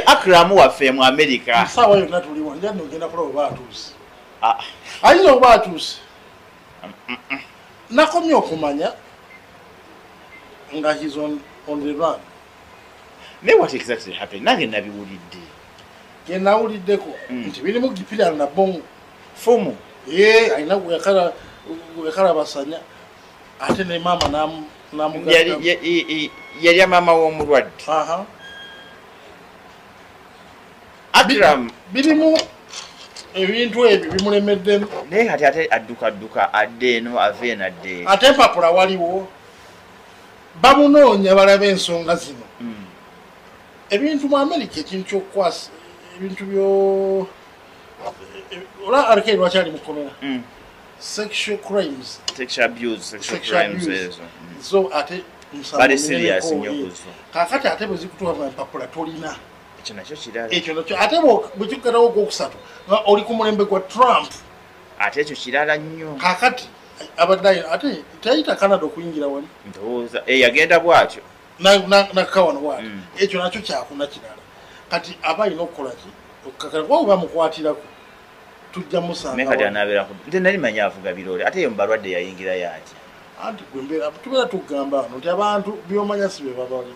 Akram waffe mu America. Sawa yonna tuliwo nja nogenda kulaba oba atuuse. Ayinza okuba atuuse. Nakomye okumanya nga he's on the run. Naye what exactly happened? Nange nabiwulidde. Ye nawuliddeko nti birimu gipira na bongo. Fumu. Alina gwekalabasanya ate ne maama namugatta. Yali maama w'omulwadde. Akram birimu ebintu ebyo bimulemeddemu. Naye kati ate adduka adde eno ave eno adde eno. Ate empapula waliwo bamunoonya balabe ensonga zino. Ebintu mu America ekintu ky'okukwasa ebintu byo ola RK lwakyali mu kkomera. Sexual crimes, sexual abuse, sexual crimes ezo. So ate bali serious nnyo kuzo. Kaakati ate bwe zikutuuka mu empapula tolina. Ekyo nakyo kirala. Ekyo nakyo ate bwe kikugatawo ogwokusatu nga oli ku mulembe gwa Trump. Ate ekyo kirala nnyo. Kaakati abadde ate teyayita Canada okuyingira wali. Ndowooza yagenda bw'atyo. Nakka wano bw'atyo. Ekyo nakyo kyakuna kirala. Kati aba alina okukola ki? Okukakkana kuba bwe bamukwatirako tujja musanga. Naye kati anaabeera ku nze nali manyi avuga birole ate ye mu balwadde yayingirayo atya? Anti gwe mbeera tubeera tugamba wano nti abantu by'omanya si bye babali.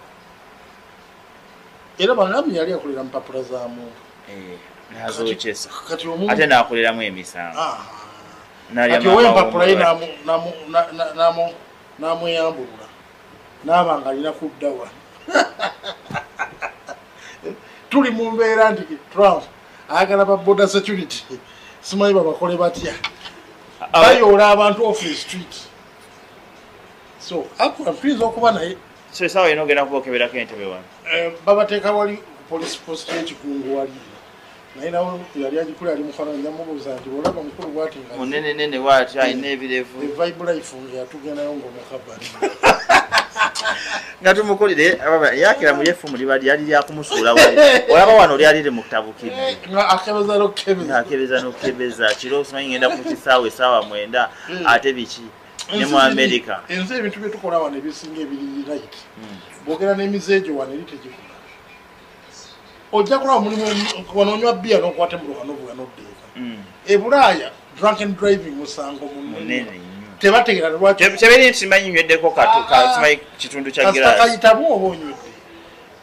Era bangambye yali akolera mpapula za muntu. N'azokyesa. Ate n'akoleramu emisango. Kati ow'empapula ye n'amweyambulula n'aba ng'alina kudda wano. Tuli mu mbeera nti Trump ayagala ba border security simanyi babakole batya. Bayoola abantu off the street. So Akram tuyinza okuba naye. So essaawa yonna ogenda kuba okeberako entebe wano? Babateeka wali ku police post y'ekikungu wali. Naye nawe yali agikula ali mufaananyi namubuuza nti olaba mukulu bw'ati nga munene nene bw'ati alina ebirevu. The vibe life yatugendayo ng'omukabali. Nga tumukolere yakira mu lyefumu liba lyali lyakumusuula wali. Olaba wano lyali limutabukidde. Nga akebeza n'okukebeza. Nga akebeza n'okukebeza. Kiro simanyi ngenda ku kisaawe essaawa 9 ate biki. Ne mu America. Ensi ebintu bye tukola wano ebisinga ebiri right. Bwogera n'emize egyo wano eri tegikola. Ojja kulaba omulimu wano onywa bbiya n'okwata emmotoka n'ovuga n'odda eka. E Bulaaya drunken driving musango munene. Tebategeera lwaki. Teberi nti simanyi nyweddeko simanyi kitundu kya giraasi. Kasita kayitamu oba onywedde.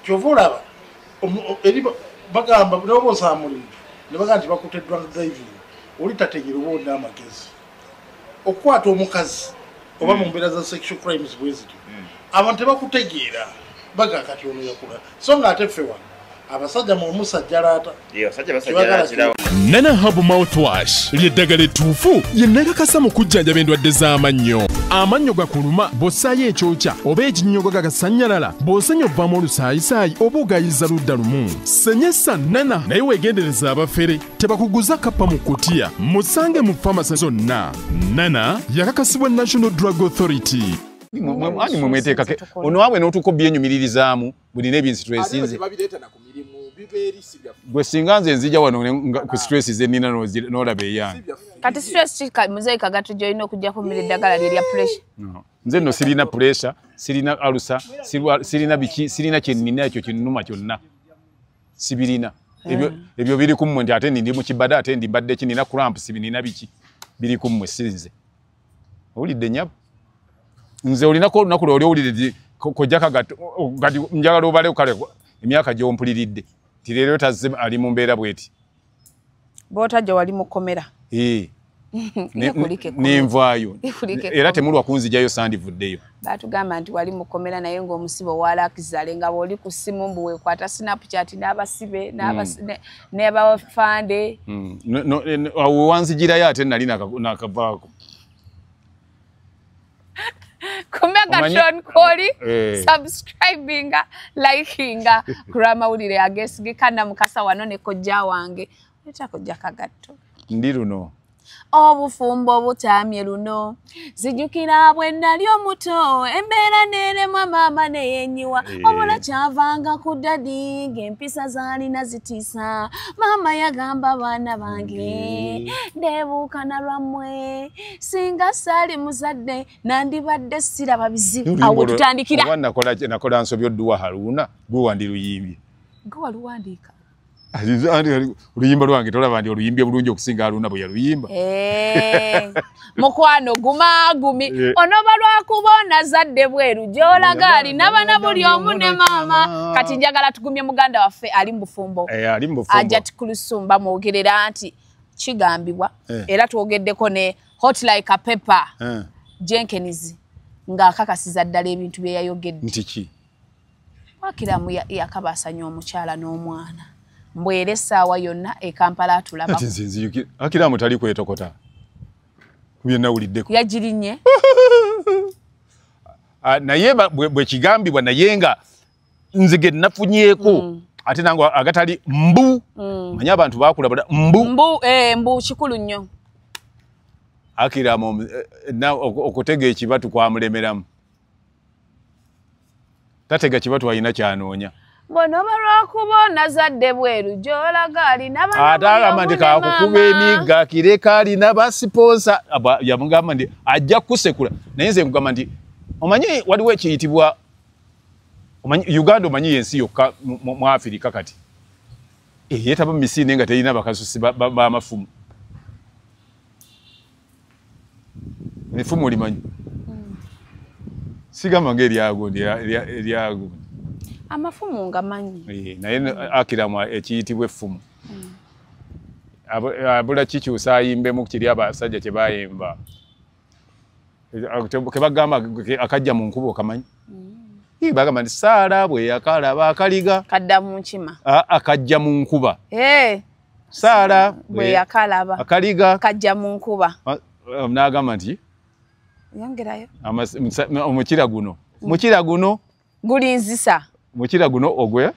Ky'ova olaba eri bagamba n'oba osaba mulimu ne bagamba nti bakutte drunk driving oli tategeera oba olina amagezi. Okukwata omukazi oba mu mbeera za sexual crimes bwe zityo abantu tebakutegeera baga kati ono yakula so nga ate ffe wano abasajja mu musajjalaata. Nana Herbal Mouthwash ly'eddagala ettuufu lye mu kujjanjaba endwadde z'amannyo. Amannyo gakuluma bw'ossaayo ekyokya oba ekinnyogo gagasannyalala bw'osenya ovaamu olusaayisaayi oba ogayiza ludda lumu. Senyesa Nana naye weegendereza abafere tebakuguza kappa mu kutiya. Musange mu famasi zonna. Nana yakakasibwa National Drug Authority. Ani mwe mweteekako ono waabwe n'otuuka obyenyumiririzaamu buli n'ebinsi gwe singa nze nzija wano ku stress ze nnina n'olaba eyange. Kati stress ki muzeeyi Kagato gy'olina okuggyako mmere eddagala lye erya pressure? Nze nno sirina pressure, sirina alusa, sirina biki, sirina kye nnina ekyo kinnuma kyonna. Sibirina. Ebyo biri ku mmwe nti ate ndi mu kibada ate ndi mbadde ki nina cramps nina biki biri ku mmwe si nze. Owulidde nnyabo? Nze olinako olunaku lw'oli owulidde kojja Kagato kati njagala obale kale emyaka gy'ompuliridde nti leero tazze ali mu mbeera bw'eti. Bw'otajja wali mu kkomera. Nenvaayo era temulwa kunzigyayo sandivuddeyo. Baatugamba nti wali mu kkomera naye ng'omusibe owalakizale nga bw'oli ku ssimu mbu weekwata Snapchat n'abasibe n'abafande. Awo wanzigirayo ate nali nakavaako. Ku Megatron Koli, subscribinga, likinga, kuramawulire ageesigika na Mukasa wano ne kojja wange. Leeta kojja Kagato. Ndi luno. Obufumbo butamye luno zijjukira bwe nali omuto embeera neeremwa maama neyenyiwa obula kyavanga ku ddadi ng'empisa zaalina zitiisa maama yagamba baana bange ndeebuuka na lwammwe singa saali muzadde nandibadde siraba bizibu. Awo tutandikira oba nakola nsobi odduwa Haruna gwe wandiruyimbye gwe waluwandiika. Oluyimba lwange tolaba nti oluyimbye bulungi okusinga Haruna bwe yaluyimba. Mukwano guma gumi onoba lwakubona zadde bweru gy'olaga alina bana buli omu ne maama. Kati njagala tugumye muganda waffe ali mu bufumbo. Ali mu bufumbo. Hajat Kulusumba mwogerera nti kigambibwa era twogeddeko ne hot like a pepper Jenkins ng'akakasiza ddala ebintu bye yayogedde. Nti ki? Wakiramu yakabasanya omukyala n'omwana. Mbwere essaawa yonna e Kampala atulaba. Ati nzinzi Akiramu tali kwetokota. Kubye nawuliddeko. Yagirinye. Naye bwe kigambibwa naye nga nzige nafunyeeko ate nange agatali mbu. Manya abantu bakulabula mbu. Mbu mbu kikulu nnyo. Akiramu okutega ekibatu kwamulemeramu. Tatega kibatu alina kyanoonya. Bonoba lwakubona zadde bweru gy'olaga alina bana. Ate agamba nti kakukuba emigga kireka alina basiponsa. Yamugamba nti ajja kusekula. Naye nze nkugamba nti omanyi waliwo ekiyitibwa Uganda omanyi yensi yokka mu Afirika kati. Yeetaba mu misinde nga terina bakasusi b'amafumu. Effumu olimanyi? Sigamba ng'eryagundi eryagundi. Amafumu nga manyi. Naye Akiramu ekiyitibwa effumu. Abula kikyusa ayimbemu kiri abasajja kye bayimba. Ke bagamba akajja mu nkuba okamanyi? Bagamba nti Saala bwe yakalaba akaliga. Kadda mu nkima. Akajja mu nkuba. Saala bwe yakalaba akaliga kajja mu nkuba. N'agamba nti yongerayo. Omukira guno. Mukira guno gulinzisa. Mukira guno ogwe.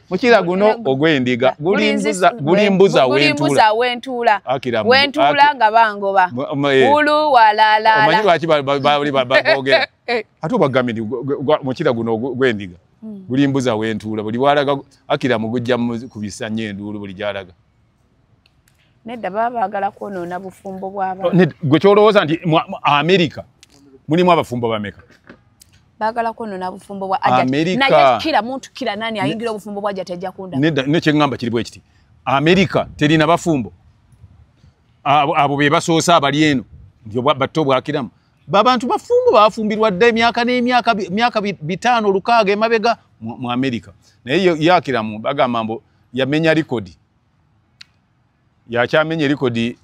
Mukira guno ogw'endiga. Gulimbuza wentuula. Wentuula. Wentuula nga bangoba. Ulu walala. Omanyi lwaki bali boogera. Ate obagambye nti mukira guno ogw'endiga. Gulimbuza wentuula. Buli walaga Akiramu gujja kubisa nnyo enduulu buli gy'alaga. Nedda baba baagala kwonoona bufumbo bw'abantu. Gwe ky'olowooza nti Amerika mulimu abafumbo bameka? Baagala kwonoona bufumbo bwa Hajat. Naye kila muntu kila nani ayingira obufumbo bwa Hajat ajja kunda. Nedda ne kye ŋŋamba kiri bwe kiti. Amerika terina bafumbo. Abo be basoose abali eno nti batte obwakiramu. Babantu bafumbo bafumbirwa dda emyaka n'emyaka myaka 5 6 emabega mu Amerika. Naye ye Akiramu bagamba mbu yamenya likodi. Yakyamenya likodi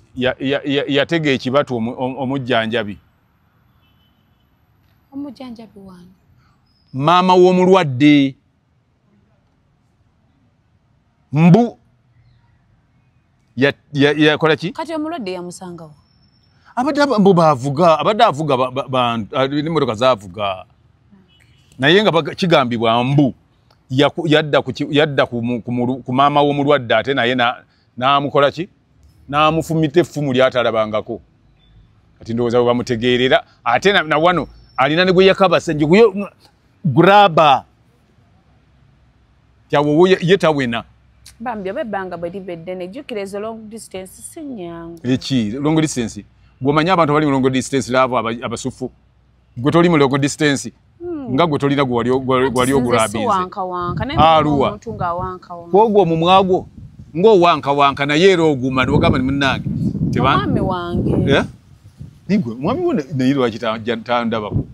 yatega ekibatu omujjanjabi. Omujjanjabi wange. Maama w'omulwadde. Mbu yakola ki? Kati omulwadde yamusangawo. Abadde mbu bavuga, abadde avuga n'emmotoka zaavuga. Naye nga kigambibwa mbu yadda ku maama w'omulwadde ate naye n'amukola ki? N'amufumita effumu ly'atalabangako. Kati ndowooza bwe bamutegeerera ate na wano alina ne gwe yakabasa nje graba. Kyawo ye tawena. Bambi oba ebbanga bwe liba eddene jjukira ezo long distance si nnyangu. Eki long distance? Gw'omanyi abantu abali mu long distance love abasufu. Gwe toli mu long distance. Nga gwe tolina gwe wali ogurabinze. Aluwa. Omuntu ng'awankawanka. Kwogwo omumwa gwo ng'owankawanka naye era oguma n'ogamba ni munnange. Omwami wange. Nigwe mwami wo naye lwaki tandabako?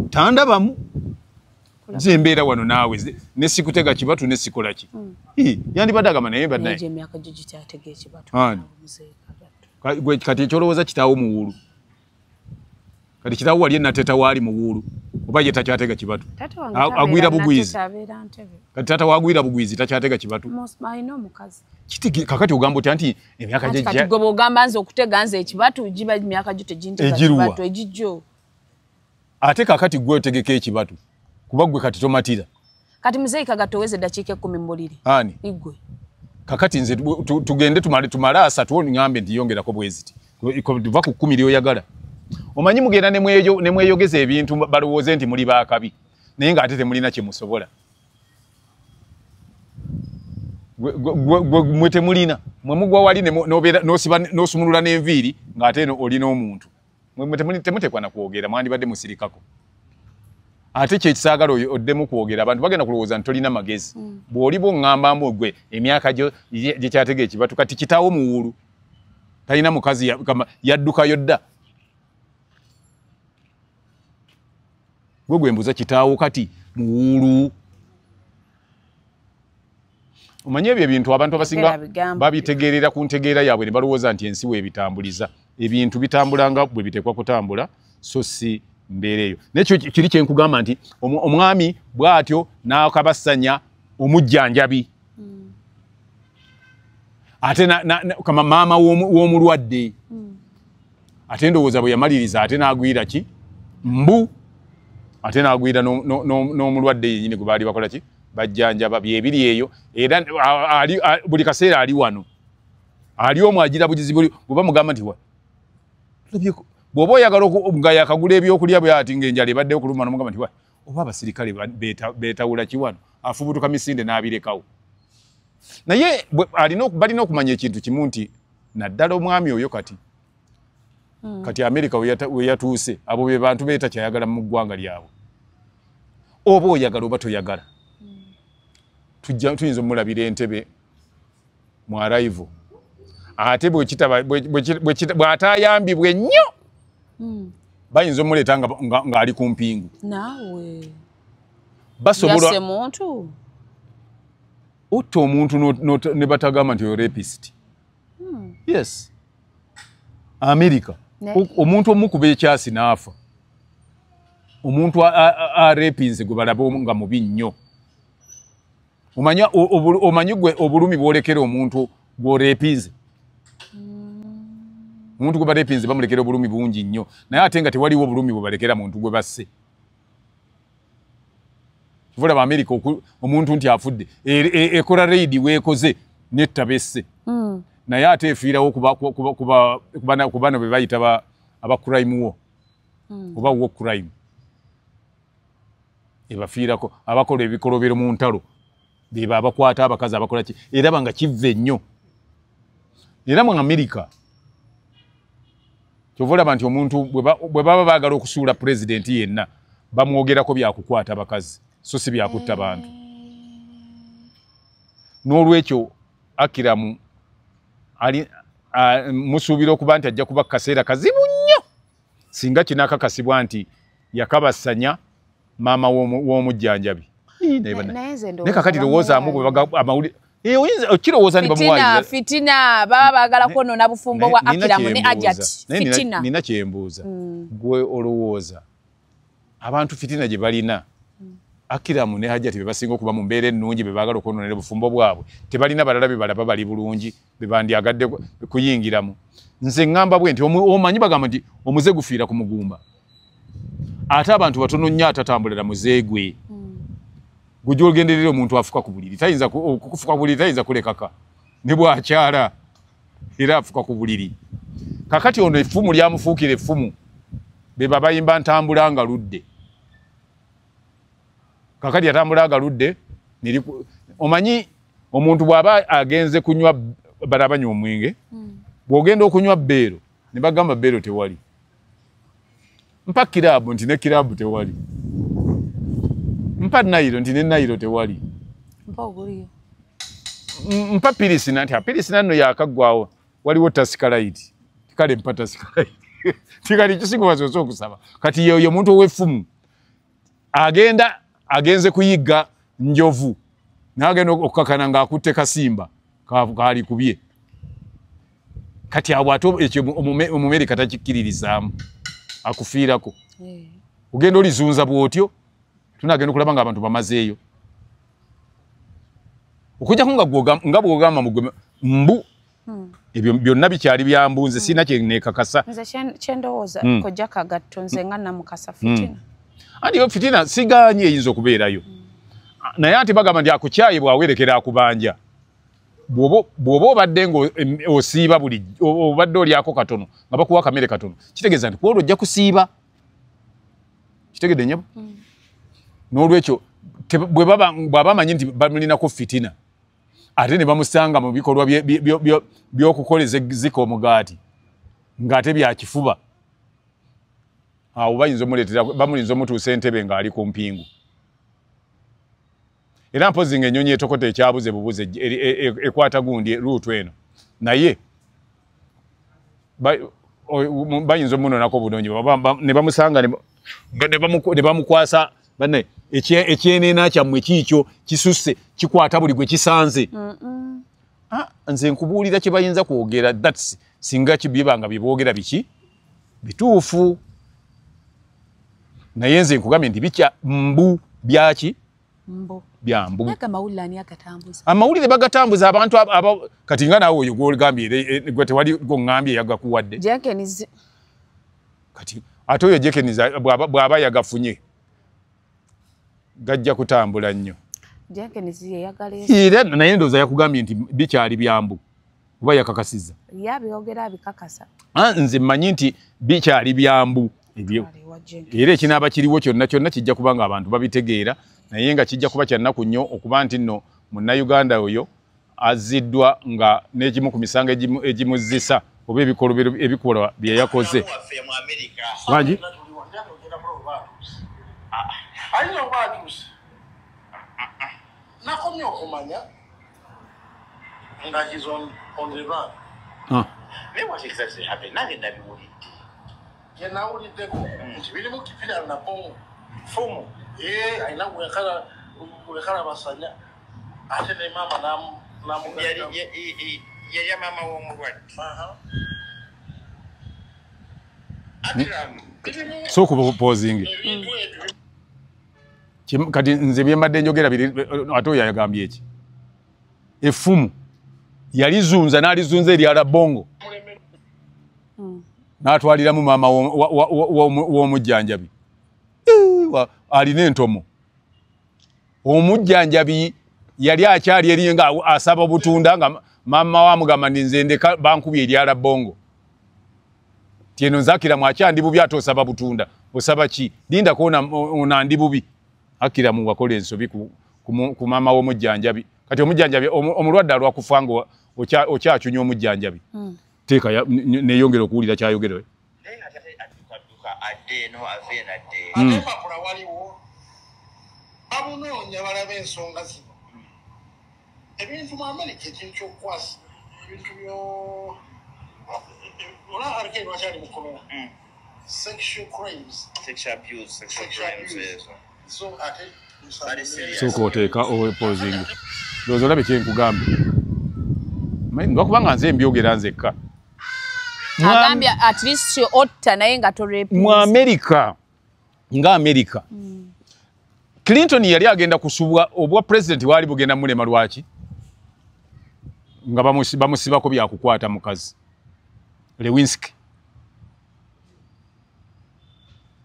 Tandabamu. Nze mbeera wano naawe ne sikutega kibatu ne sikola ki. Yandibadde agamba naye mbadde naye. Emyaka gyo gikyatega ekibatu. Kati ekyolowooza kitaawo muwuulu. Kati kitaawo wali enateta waali muwuulu. Oba ye takyatega kibatu. Agwira bugwizi. Kati taata wagwira bugwizi takyatega kibatu. Alina omukazi. Kakati ogamba otya nti emyaka gye kati gwe bw'ogamba nze okutega nze ekibatu giba emyaka gyo tegintega kibatu egijjo. Ate kakati gwe otegeka ekibatu. Kuba gwe kati tomatira. Kati muzeeyi Kagato oweze eddakiika 10 mu buliri. Ani? Igwe. Kakati nze tugende tumale 3 ngambe nti yongerako bweziti. Tuva ku 10 lyoyagala. Omanyi mugenda ne mweyogeza ebintu balowooze nti muli baakabi. Naye ng'ate temulina kye musobola. Mwe temulina. Mwe mugwa wali n'osumulula n'enviiri ng'ate olina omuntu. Mwe temuteekwa na kwogera mwandibadde musirikako. Ate kyekisaagala oyo oddemu kwogera abantu bagenda kulowooza nti tolina magezi. Bw'oli bw'oŋŋamba mbu gwe emyaka gyo gyekyatega ekibatu kati kitaawo muwulu talina mukazi yaddukayo dda. Gwe gwe mbuuza kitaawo kati muwulu. Omanyi ebyo ebintu abantu abasinga babitegeerera ku ntegeera yaabwe ne balowooza nti ensi weebitambuliza. Ebintu bitambula nga bwe biteekwa kutambula so si mbeera eyo. Nekyo kiri kye nkugamba nti omwami bw'atyo n'akabassanya omujjanjabi. Ate kama maama w'omulwadde. Ate ndowooza bwe yamaliriza ate n'agwira ki? Mbu. Ate n'agwira n'omulwadde yennyini gwe baali bakola ki? Bajjanjaba byebiri eyo era buli kaseera ali wano. Ali omu agira bugizi buli bwe bamugamba nti wa bw'oba oyagala nga yakagula ebyokulya bwe ati ng'enjala ebadde okuluma n'omugamba nti wa oba abasirikale beetawula ki wano afubutuka misinde n'abirekawo. Naye balina okumanya ekintu kimu nti naddala omwami oyo kati kati Amerika we yatuuse abo be bantu beetakyayagala mu ggwanga lyabwe. Oba oyagala oba toyagala. Tuyinza omulabira entebe mu arrival. Ate bw'atayambibwa ennyo bayinza omuleeta ng'ali ku mpingu. Naawe. Basobola yasse muntu? Otta omuntu ne batagamba nti oyo rapist. Yes. America. Omuntu omukuba ekyasi n'afa. Omuntu arapinze gwe balaba nga mubi nnyo. Omanyi gwe obulumi bwolekera omuntu gw'orepinze. Omuntu gwe barepinze bamulekera obulumi bungi nnyo. Naye ate nga tewaliwo obulumi bwe balekera muntu gwe basse. Kivula ba Amerika omuntu nti afudde ekola raid weekoze netta besse. Naye ate efiirawo ku bano be bayita aba crime war. Oba war crime. Ebafiirako abakola ebikolobero mu ntalo. Beba abakwata abakazi abakola ki era banga kive nnyo. Era mu Amerika kyova olaba nti omuntu bwe baba baagala okusuula pulezidenti yenna bamwogerako byakukwata abakazi so si byakutta bantu. N'olwekyo Akiramu ali musuubira okuba nti ajja kuba kaseera kazibu nnyo singa kinaakakasibwa nti yakabassanya maama w'omujjanjabi. Naye kakati lowoozaamu bwe amawulire okirowooza ne bamuwaayiriza. Fitina baba baagala kwonoona bufumbo bwa Akiramu ne Hajjati. Fitina. Nina kyembuuza. Gwe olowooza abantu fitina gye balina Akiramu ne Hajjati be basinga okuba mu mbeera ennungi be baagala okwonoonera obufumbo bwabwe tebalina balala be balaba bali bulungi be bandyagadde kuyingiramu. Nze ŋŋamba bwe nti omanyi bagamba nti omuze gufiira ku mugumba. Ate abantu batono nnyo atatambulira muze gwe. Gujja ogenderera omuntu afuka ku buliri tayinza kufuka ku buliri tayinza kulekaka ne bw'akyala era afuka ku buliri. Kakati ono effumu lyamufuukira effumu be babayimba ntambula nga ludde. Kakati yatambula nga ludde omanyi omuntu bw'aba agenze kunywa balabanywa omwenge bw'ogenda okunywa bbeero ne bagamba bbeero tewali. Mpa kiraabu nti ne kiraabu tewali. Mpa nairo nti ne nairo tewali. Mpa oguliyo. Mpa pirisina nti pirisina nno yakaggwawo waliwo tasikalaiti. Kale mpa tasikalaiti. Tikali kisinga wasoose okusaba. Kati ye omuntu ow'effumu agenda agenze kuyigga njovu n'agenda okukakana ng'akutte kasimba kaali kubye. Kati awo ate ekyo Omumerika takikkiririzaamu akufiirako. Ogenda olizunza bw'otyo tunagenda okulaba nga abantu bamazeeyo. Okujjako nga bw'ogamba mbu ebyo byonna bikyali bya mbu nze sirina kye neekakasa. Nze kyendowooza kojja Kagatto nze nga namukasa fitina. Anti yo fitina sigaanye eyinza okubeerayo. Naye ate bagamba nti akukyaye bw'awerekera akubanja. Bw'oba obadde ng'osiiba buli obadde olyako katono nga bakuwa akamere katono kitegeeza nti kwolwo ojja kusiiba. Kitegedde nnyabo? N'olwekyo bw'aba amanyi nti bamulinako fitina ate ne bamusanga mu bikolwa by'okukoleza zika omugaati ng'ate bya kifuba Awo bayinza omuleetera bamulinza omutuusa entebe ng'ali ku mpingu. Era mpozi ng'ennyonyi etokota ekyabuze bubuze ekwata gundi ruutu eno. Naye bayinza omunonako obunonyi ne bamusanga ne bamukwasa banne ekyenena kyammwe kiikyo kisusse kikwata buli gwe kisanze. Nze nkubuulira kye bayinza kwogera, that's singa kibibanga byeboogera biki bituufu. Naye nze nkugambye nti bikya mbu byaki mbu bya mbu. Amawulire bagatambuza abantu kati nga naawe oyo gw'ogambye gwe tewali gw'oŋŋambye yagakuwadde. Jenkins. Kati ate oyo Jenkins bw'aba yagafunye gajja kutambula nnyo. Jenkins ye yagaleese. Era naye ndowooza yakugambye nti bikyali byambu oba yakakasizza. Yabyogera abikakasa. Nze mmanyi nti bikyali byambu ebyo. Era ekinaaba kiriwo kyonna kyonna kijja kuba nga abantu babitegeera, naye nga kijja kuba kya nnaku nnyo okuba nti nno munnayuganda oyo azziddwa nga n'ekimu ku misango egimuzzisa oba ebikolwa bye yakoze. Wangi? Nakomye okumanya nga he's on the run. Naye what exactly happened? Nange nabiwulidde. Yenawuliddeko nti birimu kipira na bomu fumu alina wekala basanya ate ne maama yali maama w'omulwadde. Sooka opozinge. Kati nze bye mbadde njogera biri ate oyo yagambye eki? Effumu yalizunza n'alizunza eryala bongo n'atwaliramu maama w'omujjanjabi. Alina entomo. Omujjanjabi yali akyali eri nga asaba butunda nga maama wamugamba nti nze ndeka bankubye eryala bongo. Ti eno nzakiramu akyandi bubi ate osaba butunda. Osaba ki? Lindako onandi bubi. Akiramu wakola ensobi ku maama w'omujjanjabi. Kati omujjanjabi omulwadde alwa kufa nga okyacunya omujjanjabi. Teeka neyongera okuwulira kyayogera. Naye ate adduka adde eno ave eno adde. Ate empapula waliwo bamunoonya balaba ensonga zino. Ebintu mu Amerika ekintu ky'okukwasa ebintu byo olaba Arikeri lwakyali mu kkomera. Sexual crimes. Sexual abuse, sexual crimes ezo. So ate sooka oteeka opozinga. Ndowooza olabe kye nkugambye. Lwakubanga nze mbyogera nzekka. Agambye at least otta naye nga torepinze. Mu Amerika nga Amerika Clinton yali agenda kusubwa obwa president wali bugenda mulema lwaki nga bamusibako byakukwata mukazi Lewinsky.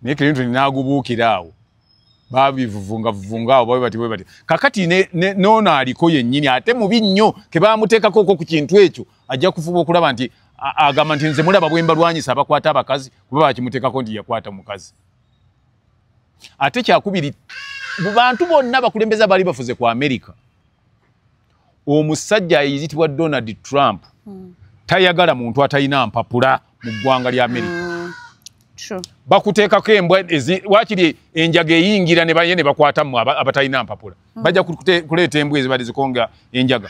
Naye Clinton n'agubuukira awo babivuvunga vuvunga awo bwe bati bwe bati. Kakati noono aliko yennyini ate mubi nnyo ke bamuteekako okwo ku kintu ekyo ajja kufuba okulaba nti agamba nti nze mulaba bwe mbalwanyisa abakwata abakazi kuba bakimuteekako nti yakwata mukazi. Ate kyakubiri mu bantu bonna abakulembeze baali bafuze ku Amerika, omusajja ayitibwa Donald Trump tayagala muntu atalina mpapula mu ggwanga lya Amerika. Bakuteekako embwa waakiri enjaga eyingira ne baye ne bakwatamu abatalina mpapula. Bajja kuleeta embwa ezibadde zikonga enjaga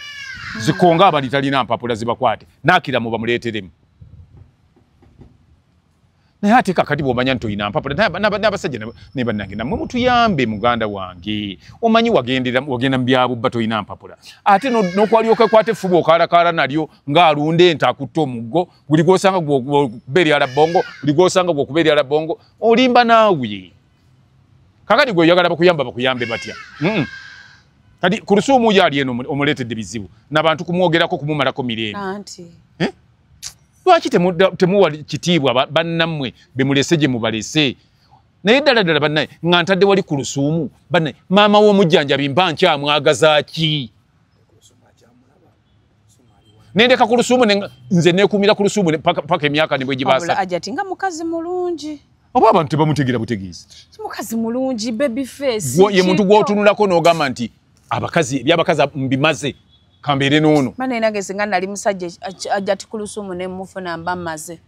zikonga abalitalina mpapula zibakwate naakiramu bamuleeteremu. Naye ate kakati bw'omanya nti olina mpapula n'abasajja ne bannange nammwe mutuyambe muganda wange. Omanyi wagenda mu byabubba tolina mpapula. Ate n'okwalyoka ekwata effuba okaalakaala nalyo ng'alunda ente akutte omuggo buli gw'osanga gw'okuba eryala bongo buli gw'osanga gw'okuba eryala bongo olimba naawe. Kakati gwe oyagala bakuyamba bakuyambe batya? Kati ku lusuumu yo ali eno omuleetedde bizibu n'abantu kumwogerako kumumalako mirembe. Anti. Lwaki temuwa kitiibwa bannammwe bemulese gye mubalese? Naye ddala ddala bannaye nga ntadde wali ku lusuumu bannaye maama w'omujjanjabi mba nkyamwagaza ki? Nendeka ku lusuumu nze neekuumira ku lusuumu paka emyaka ne bwe gibaasa. Ajati nga mukazi mulungi. Oba abantu tebamutegeera butegeezi. Mukazi mulungi baby face. Ye muntu gw'otunulako n'ogamba nti abakazi eby'abakazi mbimaze kambeere n'ono. Mana nange singa nali musajja Ajati ku lusuumu ne mufuna mba mmaze.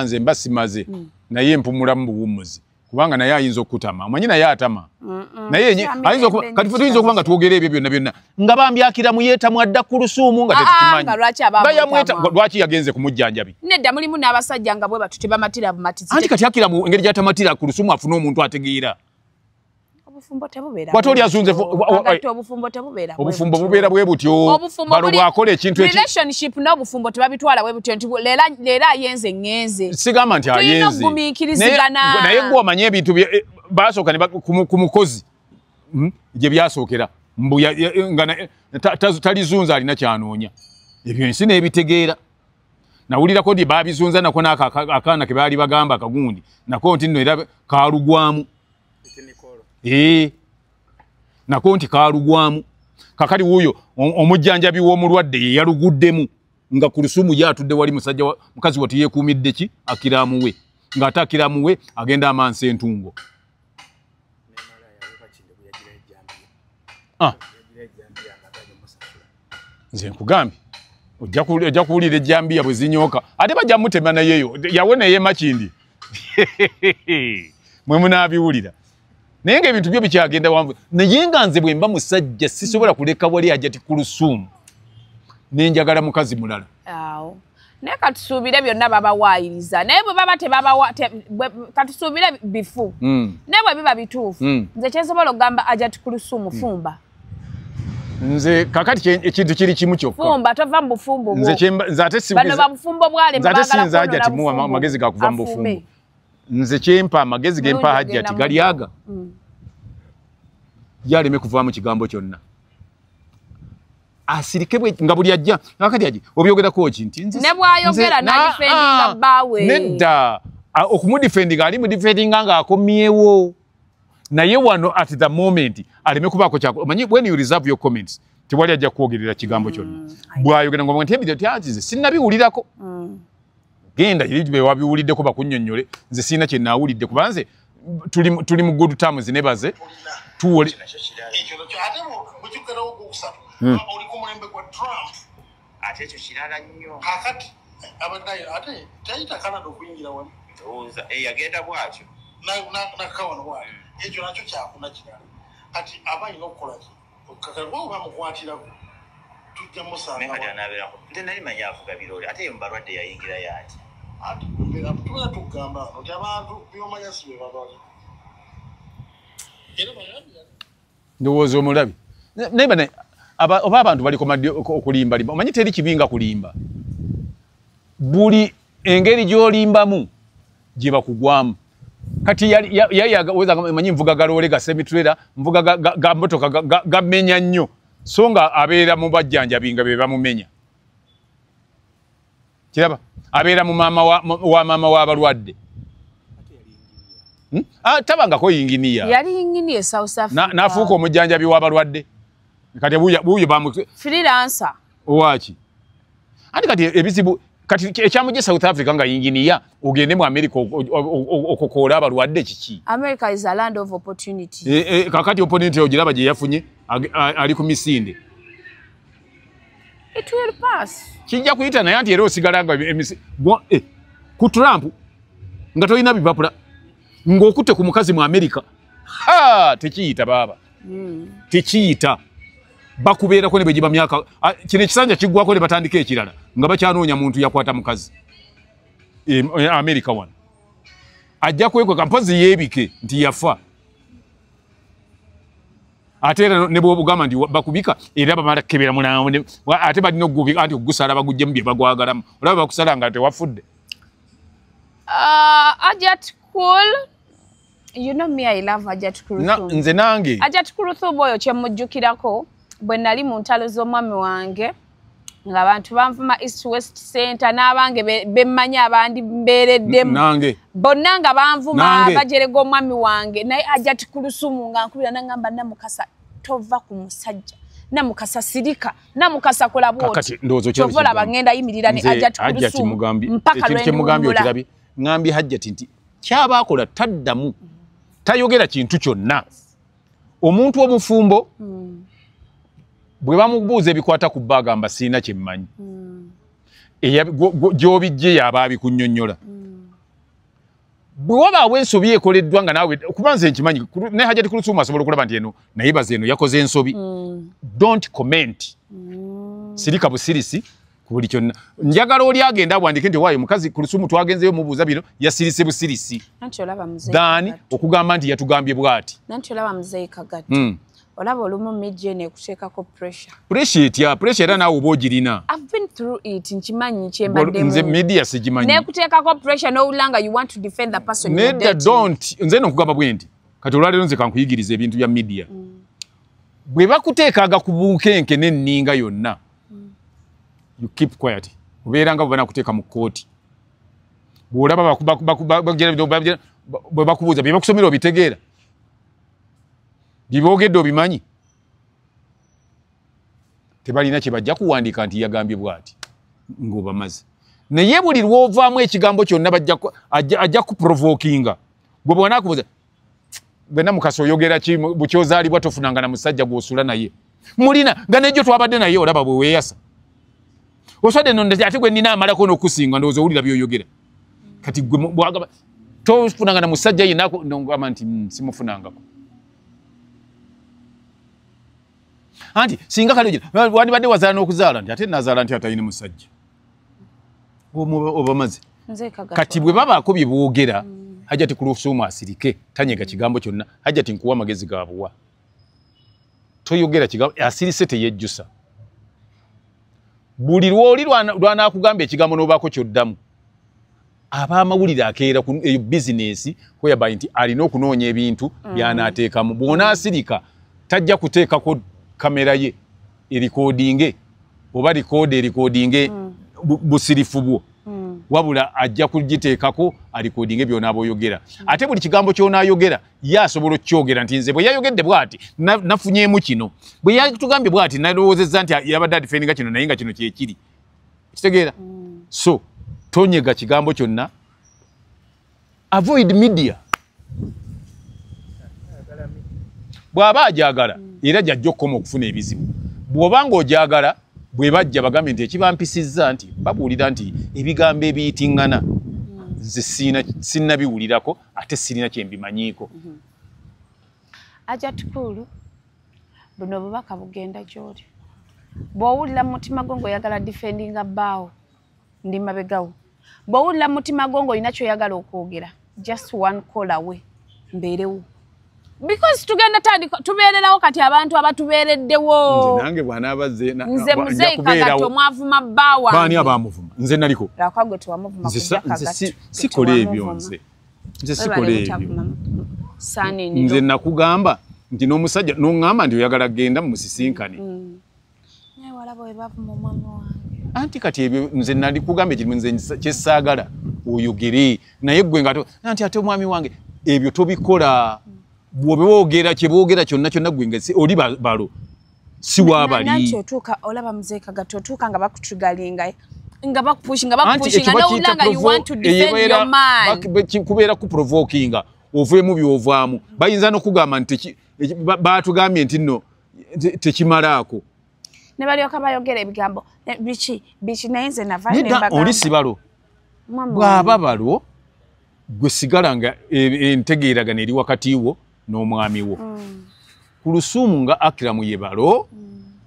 Nze mba simaze naye mpumulamu buwummuzi. Kubanga naye ayinza okutama. Omanyi naye atama. Naye ayinza kati tuyinza okuba nga twogera ebyo byonna byonna. Nga bambi Akiramu yeetamwa adda ku Lusuumu nga tetukimanyi. Nga yamweta lwaki yagenze ku mujjanjabi. Nedda mulimu n'abasajja nga bwe batu tebamatira bumatizi. Anti kati Akiramu engeri gy'atamatira ku Lusuumu afune omuntu ategeera. Obufumbo tebubeera. Bw'ate oli azunze obufumbo tebubeera. Obufumbo bubeera bwe butyo. Balo bw'akola ekintu eki relationship n'obufumbo tebabitwala bwe butyo nti leera ayenze ngenze. Sigamba nti ayenze. Naye gwe omanye ebintu basooka ne ku mukozi gye byasookera mbu nga talizunza alina kyanoonya. Ebyo ensi n'ebitegeera. Nawulirako nti baabizunza nako n'ako akaana ke baali bagamba akagundi nako nti nno era kaalugwamu. Nako nti kaalugwamu. Kakali wuuyo omujjanjabi w'omulwadde ye yaluguddemu nga ku Lusuumu ye atudde wali musajja mukazi wattu yeekuumidde ki Akiramu we ng'ate Akiramu we agenda amansa entungo. Nze nkugambye ojja kuwulira ejjambiya bwe zinyooka ate bajja mutema nayeyo yawona ey'e Makindye mwe munaabiwulira. Naye ng'ebintu byo bikyagenda wanvu. Naye nga nze bwe mba musajja sisobola kuleka wali Hajati Kulusuumu ne njagala mukazi mulala. Awo. Naye katusuubire byonna babawaayiriza. Naye bwe baba tebabawa katusuubire bifu. Naye bwe biba bituufu. Nze kye nsobola okugamba Hajati Kulusuumu fumba. Nze kakati ekintu kiri kimu kyokka. Fumba tova mu bufumbo. Nze nze ate si bano ba bufumbo bwale bagala. Nze ate sinza Hajati muwa amagezi ga kuva mu bufumbo. Nze kyempa amagezi gempa Hajati gali aga. Yaleme kuvaamu kigambo kyonna. Asirike bwe nga buli ajja nakati aje obyogerako ki nti nze ne bwayogera na defendinga bawe. Nedda okumudefendinga ali mudefendinga nga akomyewo. Naye wano at the moment aleme kubaako kyako. Omanyi when you reserve your comments tewali ajja kwogerera kigambo kyonna. Bwayogera ngo nti ebyo tyanzize sinnabiwulirako. Genda eri wabiwuliddeko bakunnyonnyole nze sirina kye naawulidde kuba nze tuli mu good terms nebaze tuwole. Oli ku mulembe gwa Trump ate ekyo kirala nnyo. Kakati abaddayo ate tayita Canada okuyingira wano. Ndowooza yagenda bw'atyo nakawano bw'atyo ekyo nakyo kyakuna kirala. Kati aba alina okukola ki? Kakati bamukwatirako tujja musanga. Naye kati anaabeerako nze nali manyi avuga birole ate ye mu balwadde yayingirayo ati. Ati tubeera tugamba nti abantu by'omanya si bye babala. Ndowooza omulabi naye bane oba abantu baliko okulimbalimba omanyi teri kibi nga kulimba. Buli engeri gy'olimbamu gye bakugwamu. Kati yali manyi nvuga galoole ga semi-trailer nvuga ga motoka gamenya nnyo so nga abeera mu bajjanjabi nga be bamumenya. Kiraba abeera mu maama wa maama w'abalwadde. Tabangako yinginiya. Yali yinginiya South Africa. N'afuuka omujjanjabi w'abalwadde. Kati buuyo bamu freelancer. Owaki. Anti kati ebizibu kati ekyamujje South Africa nga yinginiya ogende mu America okokoola abalwadde kiki? America is a land of opportunity. Kakati opportunity ogiraba gye yafunye ali ku misinde. It will pass. Kijja kuyita naye anti era osigala nga ku Trump nga tolina bipapula ng'okutte ku mukazi mu America. Ha, tekiyita baaba. Tekiyita. Bakubeerako ne bwe giba myaka kino ekisanja kiggwako ne batandika ekirala nga bakyanoonya muntu yakwata mukazi. America wano. Ajja kwekweka mpozi yeebike nti yafa. Ate era ne bw'obugamba nti bakubika era bamala kukebera mulambo ate balina okugubika anti okugusala baguggyemu bye bagwagalamu. Olaba bakusala nga tewafudde. Hajat Kul, you know me, I love Hajat Kuluthum. Nze nange. Hajat Kuluthum oyo kye mujjukirako bwe nali mu ntalo z'omwami wange ng'abantu banvuma East West Center n'abange bemmanyi abandi mbeereddemu. Nange. Bonna nga banvuma bajerega omwami wange naye Hajat Kuluthum nga nkubira n'angamba Namukasa tova ku musajja. Namukasa sirika, Namukasa kola bw'oti. Kyova olaba ngenda yimirira ne Hajat Kuluthum mpaka lwe ndiwummula. Ngambye Hajjati nti kyaba akola taddamu tayogera kintu kyonna. Omuntu omufumbo bwe bamubuuza ebikwata ku bba agamba sirina kye mmanyi. Gy'obijje y'aba abikunnyonnyola. Bwe wabaawo ensobi ekoleddwa nga naawe kuba nze nkimanyi ne Hajati Kulusumu asobola okulaba nti eno naye baze eno yakoze ensobi. Don't comment. Sirika busirisi ku buli kyonna. Njagala oli agenda awandike nti waayo mukazi Kulusumu twagenzeyo mubuuza bino yasirise busirisi. Nanti olaba muzeeyi Dani okugamba nti yatugambye bw'ati. Nanti olaba muzeeyi Kagatta. Olaba olumu media eno ekuteekako pressure. Pressure etya? Pressure era naawe oba ogirina. I've been through it, nkimanyi kyembaddemu. Nze media sigimanyi. Nekuteekako pressure n'owulira nga you want to defend the person you're Nedda dating. Don't. Nze nno nkugamba bwe nti kati olwaleero nze kankuyigiriza ebintu bya media. Bwe bakuteekaaga ku bunkenke n'enninga yonna, you keep quiet. Obeera nga bwe banakuteeka mu kkooti. Bw'olaba bwe bakubuuza bye bakusomera obitegeera. Bye boogedde obimanyi. Tebalina kye bajja kuwandiika nti yagambye bw'ati ng'obamaze. Naye buli lw'ovaamu ekigambo kyonna ajja kuprovokinga. Gwe bw'anaakubuuza gwe Namukasa oyogera ki bukyozaalibwa tofunanga na musajja gw'osula naye. Mulina nga nejjo twabadde naye olaba bwe weeyasa. Oswadde nno ate gwe nnina amalako n'okusinga ndowooza owulira by'oyogera. Kati gwe bw'agamba tofunanga na musajja yenna ngamba nti simufunangako. Anti singa kale wandibadde wazaala n'okuzaala nti ate nazaala nti atalina musajja. Obamaze. Kati bwe babaako bye boogera Hajati Kulusumu asirike tanyega kigambo kyonna. Hajati nkuwa amagezi ga buwa. Toyogera kigambo asirise teyejjusa. Buli lw'oli lw'anaakugamba ekigambo n'obaako ky'oddamu. Ab'amawulire akeera ku eyo bizinesi whereby nti alina okunoonya ebintu by'anaateekamu. Bw'onaasirika tajja kuteekako kamera ye erikodinge oba rikoode erikodinge busirifu bwo. Wabula ajja kugiteekako alikodinge by'onaaba oyogera. Ate buli kigambo ky'onaayogera ye asobola okukyogera nti nze bwe yayogedde bw'ati nafunyeemu kino. Bwe yatugambye bw'ati nalowoozezza nti yabadde adifendinga kino naye nga kino kye kiri. Kitegeera? So tonyega kigambo kyonna. Avoid media. Bw'aba agyagala era gy'ajja okukoma okufuna ebizibu. Bw'oba ng'ogyagala bwe bajja bagambe nti ekibampisizza nti babuulira nti ebigambo ebiyitiŋŋana nze sinnabiwulirako ate sirina kye mbimanyiiko. Hajati Kulu, buno obubaka bugenda gy'oli. Bw'owulira mu mutima gwo ng'oyagala defendinga bbaawo, ndi mabegawo. Bw'owulira mu mutima gwo ng'olina ky'oyagala okwogera, just one call away, mbeerewo. Because tugenda tandika tubeererawo kati abantu abatubeereddewo. Nze nange bw'anaabazze nze muzeeyi Kagatta omwavuma bba wange. Baani abaamuvuma? Nze naliko. Lwakwa gwe tewamuvuma kujja Kagatta. Sikola ebyo nze. Nze sikola ebyo. Nze nakugamba nti n'omusajja n'oŋŋamba nti oyagala genda musisinkane. Naye walaba bwe bavuma omwami wange. Anti kati ebyo nze nali kugamba ekintu nze kye saagala oyogere naye ggwe nga anti ate omwami wange ebyo tobikola. Bw'oba woogera kye boogera kyonna kyonna ggwe nga oli balo si waabali. Nanti otuuka olaba muzeeyi Kagatta otuuka nga bakutrigalinga nga bakupushinga n'owulira nga you want to defend your man. Kubeera kuprovokinga oveemu by'ovaamu. Bayinza n'okugamba nti baatugambye nti nno tekimalaako. Ne balyoka bayogera ebigambo biki biki naye nze navaayo ne mbagamba. Oli si balo. Bw'aba balo gwe sigala nga entegeeragana eri wakati wo n'omwami wo. Kulusumu nga Akiramu ye balo,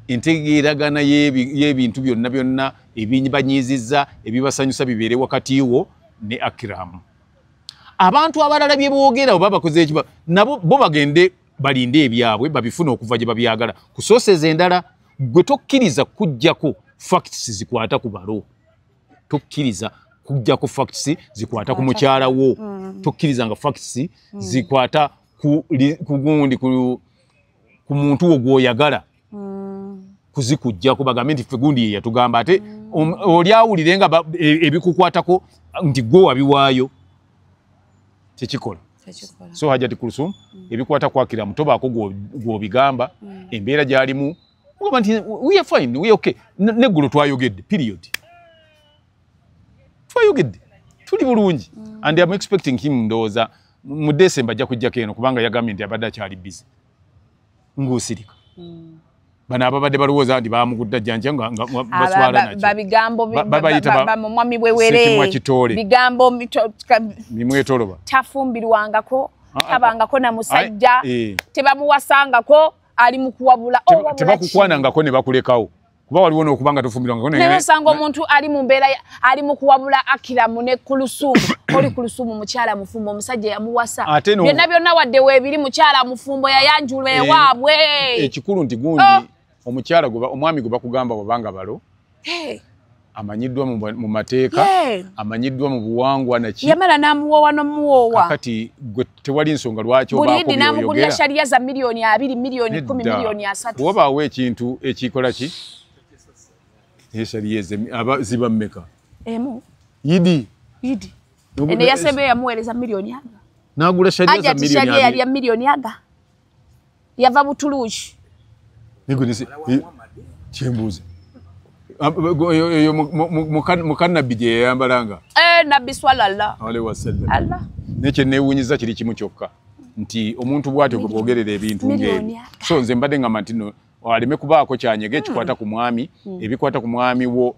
entegeeragana y'ebintu byonna byonna ebibanyiizizza ebibasanyusa bibeere wakati wo ne Akiramu. Abantu abalala bye boogera oba bakoze ekiba nabo bo bagende balinde ebyabwe babifune okuva gye babyagala. Ku sources endala gwe tokkiriza kujjako facts zikwata ku balo. Tokkiriza kujjako facts zikwata ku mukyala wo. Tokkiriza nga facts zikwata ku gundi ku muntu wo gw'oyagala kuzikujjako bagambe nti ffe gundi ye yatugamba ate oli awulire nga ebikukwatako nti gwe wabiwaayo. Tekikola. So Hajati Kulusumu ebikwata ku Akiramu tobaako gw'obigamba embeera gy'alimu mugamba nti we are fine, we are okay. Neggulo twayogedde period. Twayogedde tuli bulungi and I'm expecting him ndowooza mu December ajja kujjako eno kubanga yagambye nti abadde akyali busy. Ng'osirika. Bano ababadde balowooza nti bamugudda jjanja nga baswala nakyo. Babigambo mwami Bwewere. Bigambo mimwetoloba. Tafumbirwangako, tabangako na musajja, tebamuwasangako, ali mu kuwabula. Tebakukwanangako ne bakulekawo. Kuba waliwo n'okubanga tofumbirwangako naye osanga omuntu ali mu mbeera ali mu kuwabula Akiramu ne Kulusumu. Oli Kulusumu mukyala mufumbo, omusajja yamuwasa. Byonna byonna wadde weebiri mukyala mufumbo yayanjulwa ewaabwe. Ekikulu nti gundi omukyala omwami gwe bakugamba bw'abanga balo amanyiddwa mu mateeka, amanyiddwa mu buwangwa naki. Yamala n'amuwoowa n'omuwoowa. Kakati gwe tewali nsonga lwaki obaako by'oyogera. Buli n'amugulira shariya za miliyoni 2, miliyoni 10, miliyoni 30. Wabaawo ekintu ekikola ki? Eshariya ziba mmeka? Emu. Yidi. Yidi. Ene yasembe yamuweereza miliyoni aga. N'agula shariya za miliyoni 2. Shariya ya miliyoni aga. Yava Butuluki. Kyembuuza. Eyo mukanabbi gye yayambalanga. Nabbi swalala. Alaihi wasallam. Allah. Naye kye neewuunyizza kiri kimu kyokka nti omuntu bw'atyo gwe boogerera ebintu ng'ebyo. So nze mbadde ngamba nti no aleme kubaako kyanyega ekikwata ku mwami, ebikwata ku mwami wo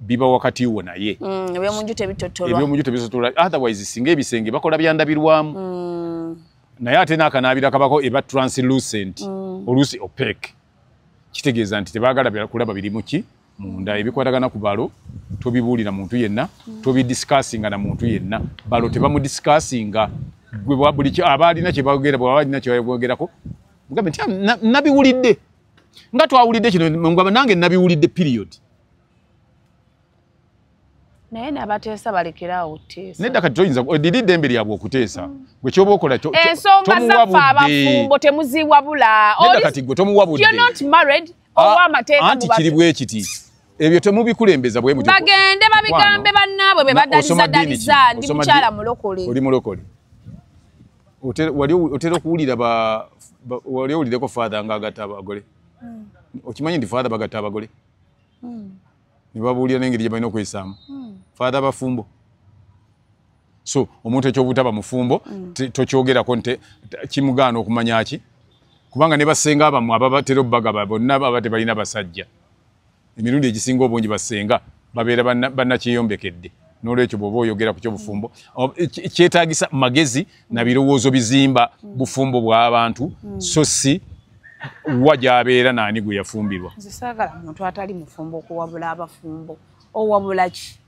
biba wakati wo naye. Ebyomunju tebitotolwa. Ebyomunju tebitotolwa. Otherwise singa ebisenge bakola byandabirwamu. Naye ate n'akanaabira kabako eba translucent, oluusi opaque. Kitegeeza nti tebaagala kulaba biri mu ki munda. Ebikwatagana ku balo tobibuulira muntu yenna, tobidiscussinga na muntu yenna. Balo tebamudiscussinga. Gwe buli aba alina kye boogera, bw'aba alina kye boogerako mugambe nti nabiwulidde. Nga twawulidde kino ngamba nange nabiwulidde period. Naye n'abateesa balekerawo okuteesa. Nedda kati toyinza diri eddembe lyabwe okuteesa. Gwe ky'oba okola ensonga zaffe abafumbo temuziwabula. Nedda kati gwe tomuwabudde. You're not married. Owa amateeka anti kiri bwe kiti. Ebyo temubikulembeza bwe mutyo. Bagende babigambe bannaabwe be badaliza daliza. Ndi mukyala mulokole. Oli mulokole. Wali otera okuwulira wali owulireko father ng'agatta abagole. Okimanyi nti father bagatta abagole? Ne babuulira n'engeri gye balina okweyisaamu. Father bafumbo. So omuntu eky'obutaba mufumbo tokyogerako nti kimugaana okumanya ki? Kubanga ne basenga abamu ababatera obbagaba bonna baba tebalina basajja. Emirundi egisinga obungi basenga babeera bannakyeyombekedde. N'olwekyo bw'oba oyogera ku ky'obufumbo kyetaagisa magezi na birowoozo bizimba bufumbo bw'abantu, so si wa gy'abeera naani gwe yafumbirwa. Nze saagala muntu atali mufumbo okuwabula abafumbo. Owabula ki?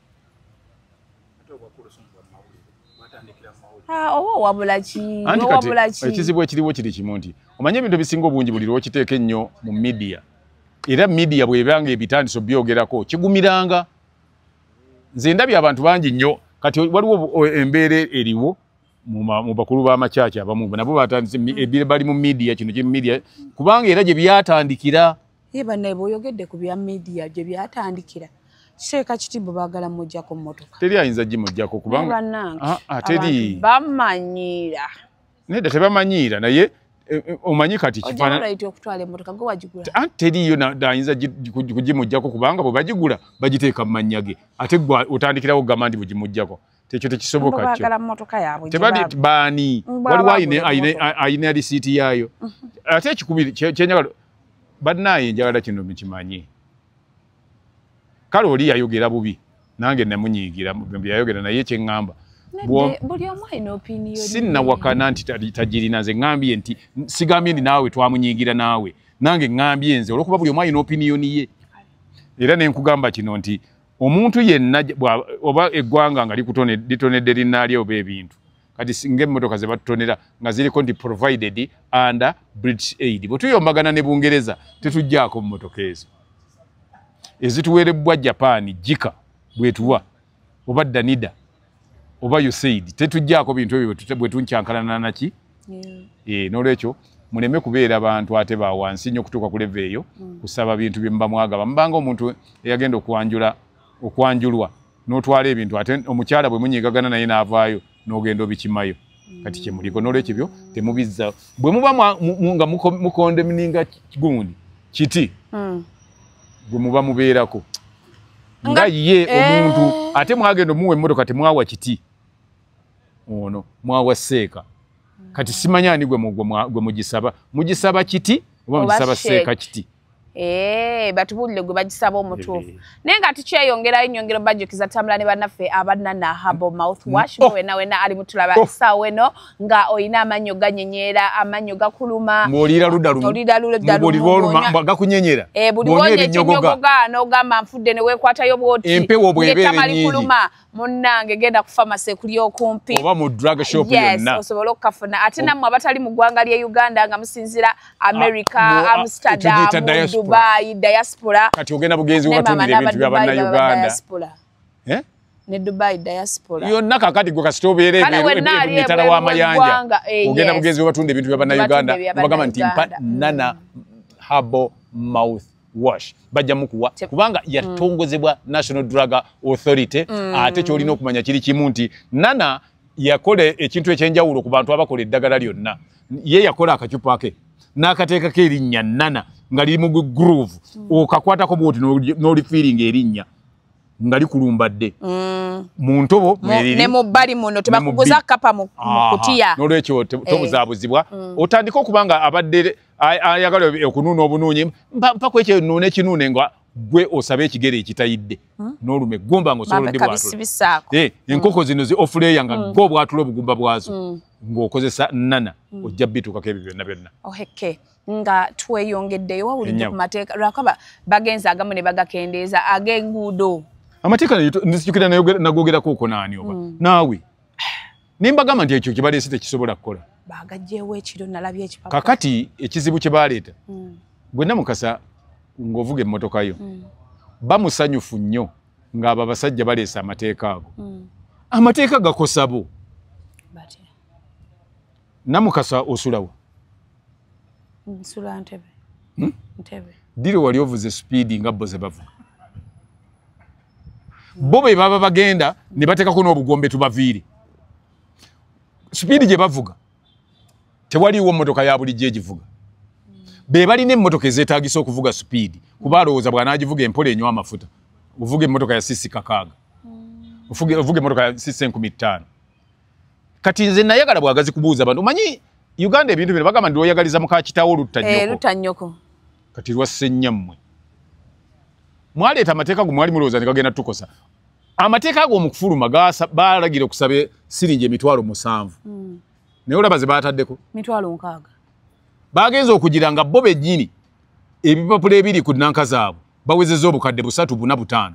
Oba owabula ki? Owabula ki? Ekizibu ekiriwo kiri kimu nti omanye ebintu ebisinga obungi buli lw'okiteeka ennyo mu media. Era media bw'ebanga ebitandise obyogerako kigumiranga. Nze ndabye abantu bangi nnyo kati waliwo embeera eriwo mu bakulu b'amakyaki abamu nabo batandise bali mu media, kino kiri mu media kubanga era gye byatandikira. Ye bannaye bw'oyogedde ku bya media gye byatandikira, Sheeka Kitibu baagala muggyako mmotoka. Teri ayinza gimuggyako kubanga teri bamanyiira. Nedda tebamanyiira naye omanyi kati kifaananyi okutwala emmotoka gwe wagigula. Anti teriiyo ayinza kugimuggyako kubanga bwe bagigula bagiteeka mu mannya ge ate gwe otandikirawo okugamba nti bugimuggyako. Ekyo tekisoboka kyo. Baagala mmotoka yaabwe. Tebali baani waliwo ayina risiiti yaayo. Ate ekikubiri kyenjagala bannaaye njagala kino mukimanye. Kale oli yayogera bubi nange namunyiigira bye yayogera naye kye ŋŋamba. Buli omu alina opinion. Sinnawakana nti tagirina, nze ŋŋambye nti sigambye nti naawe twamunyiigira naawe. Nange ŋŋambye nze olw'okuba buli omu alina opinion ye. Era ne nkugamba kino nti omuntu yenna oba eggwanga nga litonedde linnaalyo oba ebintu. Kati ng'emmotoka ze batutonera nga ziriko nti provided under British Aid. Bwe tuyombagana ne Bungereza tetuggyako mmotoka ezo. Ezituweerebbwa Japan, Jika bwetuwa oba Danida oba USAID tetuggyako bintu ebyo bwe tunkyankalana naki. N'olwekyo muleme kubeera bantu ate ba wansi nnyo okutuuka ku level eyo kusaba bintu bye muba mwagaba. Mubanga omuntu eyagenda okwanjulwa n'otwala ebintu ate omukyala bwe munyigagana naye n'avaayo n'ogenda obikimayo. Kati kye muliko n'olwekyo ebyo temubizza. Bwe muba nga mukondemninga gundi kiti gwe muba mubeerako nga ye omuntu ate mwagenda omuwa emmotoka temwawa kiti ono mwawa seeka. Kati simanyi ani gwe mugisaba. Mugisaba kiti oba mugisaba seeka kiti. Batubuulire gwe bagisaba omutuufu. Naye nga tukyeyongerayo nnyongero bajjukiza tambula ne bannaffe aba Nana Herbal Mouthwash. Wena wena ali mutulaba essaawa eno nga oyina amannyo ganyenyeera, amannyo gakuluma. Ng'oliira ludda lumu. Oliira ludda lumu. Buli lw'oluma gakunyenyera. Buli lw'onya ekinyogoga n'ogamba nfudde ne weekwatayo bw'oti. Empewo bw'ebeera ennyingi. Kuluma. Munnange genda ku pharmacy ekuli okumpi. Oba mu drug shop yonna. Yes, osobole okukafuna. Ate nammwe abatali mu ggwanga lya Uganda nga musinziira America, Amsterdam, Dubai, diaspora. Kati ogenda bugenzi obatundira ebintu bya bannayuganda. Ne Dubai diaspora. Yonna kakati gwe kasita obeera emitala w'amayanja. Ogenda bugenzi obatunda ebintu bya bannayuganda. Obagamba nti mpa Nana Herbal Mouthwash. Bajja mukuwa kubanga yatongozebwa National Drug Authority. Ate ky'olina okumanya kiri kimu nti Nana yakola ekintu ekyenjawulo ku bantu abakola eddagala lyonna. Ye yakola akacupa ke n'akateekako erinnya Nana nga liri mu groove. Okakwatako bw'oti n'olifiiringa erinnya nga likulumbadde. Mu ntobo mweriri. Ne mu bbali muno tebakuguza kkapa mu kutiya. N'olwekyo tobuzaabuzibwa. Otandike okuba nga abadde ayagala okunuuna obunuunyi mpa ku ekyo nuune ekinuune nga gwe osabe ekigere ekitayidde. N'olume gumba ng'osobola odibwatula. Enkoko zino zi off-layer nga gwe obwatula obugumba bwazo. Ng'okozesa Nana ojja bituukako ebyo byonna byonna. Oheke nga tweyongeddeyo wawulidde ku mateeka lwakaba bagenze agamu ne bagakendeeza ag'enguudo. Amateeka nzijukira nagogerako okwo naani oba naawe ne mbagamba nti ekyo kye baleese tekisobola kukola. Bagaggyewo ekiro nalabye ekipapula. Kakati ekizibu kye baleeta gwe Namukasa ng'ovuga emmotoka yo bamusanyufu nnyo ng'abo abasajja baleese amateeka ago. Amateeka gakosa bo. Namukasa osulawo? Nsula Ntebe. Ntebe. Diri wali ovuze sipiidi nga bo ze bavuga. Bo be baba bagenda ne bateekako n'obugombe tubaviire. Sipiidi gye bavuga tewaliiwo mmotoka ya bulijjo egivuga. Be balina emmotoka ezeetaagisa okuvuga sipiidi kuba alowooza bw'anaagivuga empola enywa amafuta. Ovuga emmotoka ya sisi 6,000. Ovuga emmotoka ya sisi 5,000. Kati nze nayagala bwagazi kubuuza abantu. Omanyi Uganda ebintu bino bagamba nti oyagaliza muka kitaawo lutta nnyoko. Lutta nnyoko. Kati lwasse nnyammwe. Mwaleeta amateeka go mwali mulowooza ne gagenda tukosa. Amateeka ago mu kufuluma baalagira okusaba siringi 7,000. Naye olaba ze baataddeko? 6,000. Bagenze okugira nga bo bennyini ebipapula ebiri ku nnanka zaabwe bawezezza obukadde 3, 4, 5.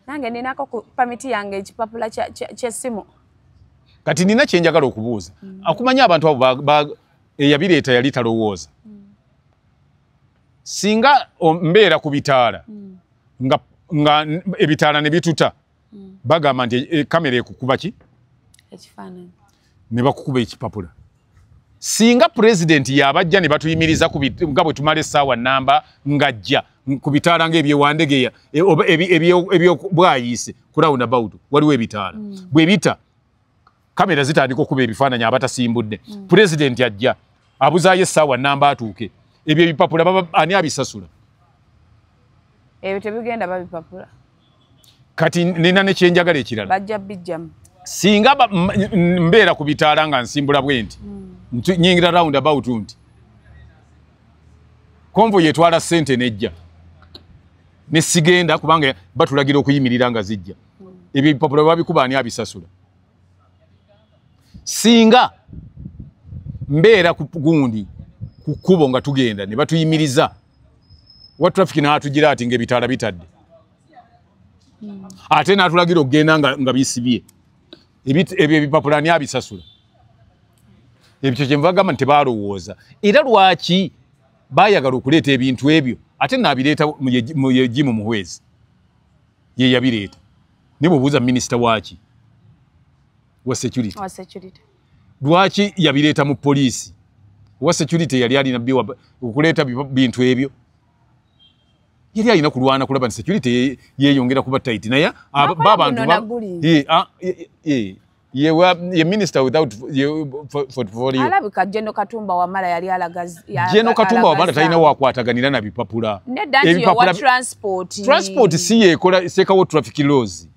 Nange ninako ku pamiti yange ekipapula ky'essimu. Kati nina kye njagala okubuuza. Akumanya abantu abo eyabireeta yali talowooza. Singa mbeera ku bitaala nga ebitaala ne bituta bagamba nti kamera ekukuba ki? Ekifaananyi. Ne bakukuba ekipapula. Singa pulezidenti yabajja ne batuyimiriza nga bwe tumala essaawa namba ng'ajja ku bitaala ng'ebyewandegeya ebyobwayiise ku roundabout waliwo ebitaala. Bwe bita kamera zitandika okuba ebifaananyi abatasimbudde. Pulezidenti ajja abuzaayo essaawa namba atuuke. Ebyo ebipapula ani abisasula? Ebyo tebigenda babipapula. Kati nina ne kyenjagala ekirala. Bajja bijjamu. Singa mbeera ku bitaala nga nsimbula bwe nti nyingira roundabout nti konvoyi etwala ssente nejja ne sigenda kubanga batulagira okuyimirira nga zijja. Ebyo ebipapula babikuba ani abisasula? Singa mbeera ku gundi ku kkubo nga tugenda ne batuyimiriza wa traffic n'atugira ati ng'ebitaala bitadde ate n'atulagira okugenda nga bisibye. Ebyo ebipapula ani abisasula? Ebyo kye nva gamba nti tebalowooza. Era lwaki baayagala okuleeta ebintu ebyo ate n'abireeta mu Jim Muhwezi ye yabireeta. Ne bw'obuuza minisita waaki wa security. Wa security. Lwaki yabireeta mu poliisi? Wa security yali alina okuleeta bintu ebyo. Yali alina kulwana kulaba nti security yeeyongera kuba tight. Naye abantu ye minister without portfolio. Alabika General Katumba Wamala yali alagazi. General Katumba Wamala talina wakwataganira na bipapula. Ebipapula transport. Transport si yekola sekawo traffic laws.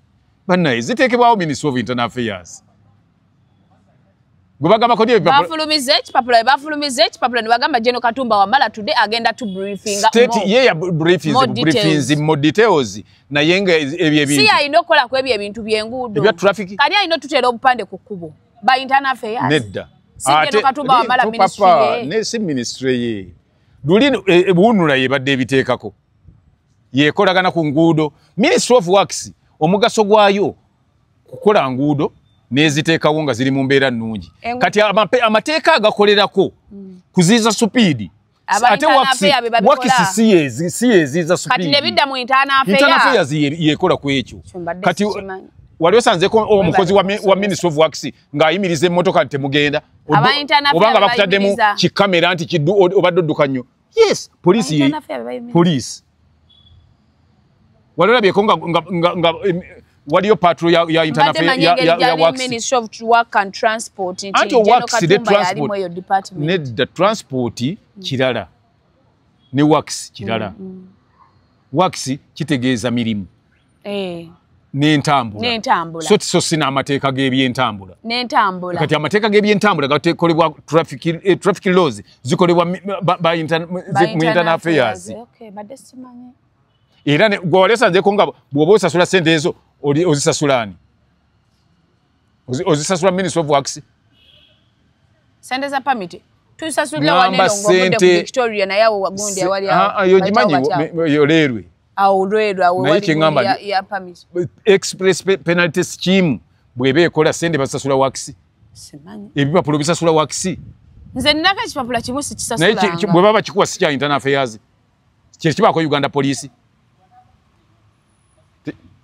Bannaye ziteekebwawo Ministry of Internal Affairs. Gwe bagambako nti bafulumiza ekipapula, bafulumiza ekipapula ne bagamba General Katumba Wamala today agenda to briefing state ye ya briefings more details naye nga ebyo ebintu si alina okukola ku ebyo ebintu by'enguudo ebya traffic. Kani alina otutera obupande ku kkubo ba internal affairs nedda si General Katumba Wamala ministry ye ne si ministry ye luli buwunula ye badde ebiteekako yekolagana ku nguudo. Ministry of Works omugaso gwayo kukola nguudo n'eziteekawo nga ziri mu mbeera nnungi. Kati amateeka agakolerako kuziiza supiidi ate Works si yeziiza supiidi kati ne bidda mu internal affairs. Internal affairs yekola ku ekyo. Kati wali osanzeeko omukozi wa Ministry of Works ng'ayimiriza emmotoka nti temugenda oba nga bakutaddemu kikamera nti obadde odduka nnyo. Yes, poliisi poliisi wali olabyeko nga waliyo patrol ya internal affairs ya Works Ministry of Work and Transport nti General Katumba yali eyo department. Nedda transport kirala ne Works kirala. Works kitegeeza mirimu n'entambula. So sina amateeka g'ebyentambula. N'entambula. Kati amateeka g'ebyentambula gatekolebwa traffic laws zikolebwa by internal affairs. Okay, badde simanyi. Era gwe wali osanzeeko nga bw'oba osasula ssente ezo ozisasula ani? Ozisasula Ministry of Works? Ssente za permit tusasulira waneno ng'ovudde ku Victoria naye awo wagundi awali awo. Yo gimanyi yoleerwe. Awo lwerwe awo wali ya permit. Express penalty scheme bw'eba ekola ssente basasula Works. Simanyi. Ebipapula bisasula Works. Nze nnako ekipapula kimu sikisasulanga. Naye bwe baba kikuwa si kya internal affairs. Kye kibaako Uganda Police.